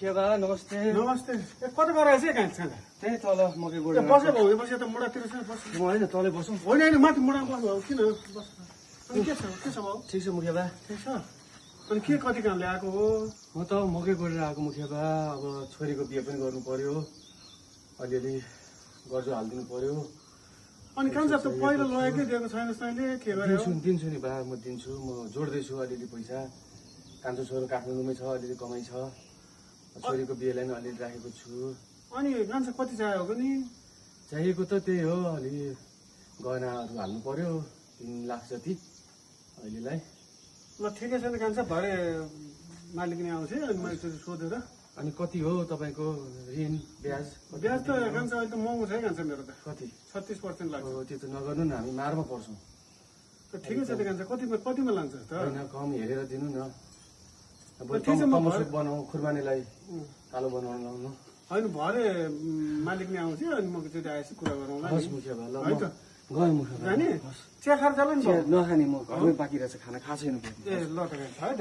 मुखिया बा नमस्ते। नमस्ते। कता गएर आएछ कान्छा? त्यही तल मकै गोड। बसे भाउ बसे त मुढातिर छ बस। म होइन तलै बसौँ। होइन होइन माथि मुढामा बस्नु भाउ किन बस। अनि के छ भाउ? ठिक छ मुखिया बा। ठिक छ। अनि के कति काम ल्याएको हो? म त मकै गोडेर आएको मुखिया बा। अब छोरीको बिहे पनि गर्नु पर्यो। अलिअलि गर्जो हालिदिनु पर्यो। अनि कान्छा त पहिला लगेकै दिएको छैनस् तैँले के गर्यो? दिन्छु नि बा, म दिन्छु। म जोड्दैछु अलिअलि पैसा। कान्छो छोरो काठमाडौँमै छ, अलिअलि कमाइ छ। छोरीको बिहेलाई नि अलिअलि राखेको छु। अनि कान्छा कति चाहिएको पनि? चाहिएको त त्यही हो, अलि गहनाहरू हाल्नु पर्यो 3 लाख जति अहिलेलाई। ल ठिकै छ नि कान्छा, भरे मालिक नि आउँछ अनि मैले त्यो सोधेर। अनि कति हो तपाईँको ऋण ब्याज? ब्याज त कान्छा अहिले त महँगो छ है कान्छा मेरो त। कति? 36% लाग्छ। त्यो त नगर्नु न, हामी मारमा पर्छौँ। ठिकै छ त कान्छा, कतिमा लान्छ त? होइन कम हेरेर दिनु न। अब ठिक छ, म तमसुक बनाऊ, खुर्बानीलाई कालो बनाउनु लाउनु। होइन भरे मालिक नि आउँछ अनि म त्यो आएपछि कुरा गरौँला नि। हस् मुखिया बा, ल है त। गएँ मुखिया बा। जाने चिया खाएर जाला नि नखाने, म घरमै बाँकी रहेछ खाना, खाएको छैन। ए ल त है त।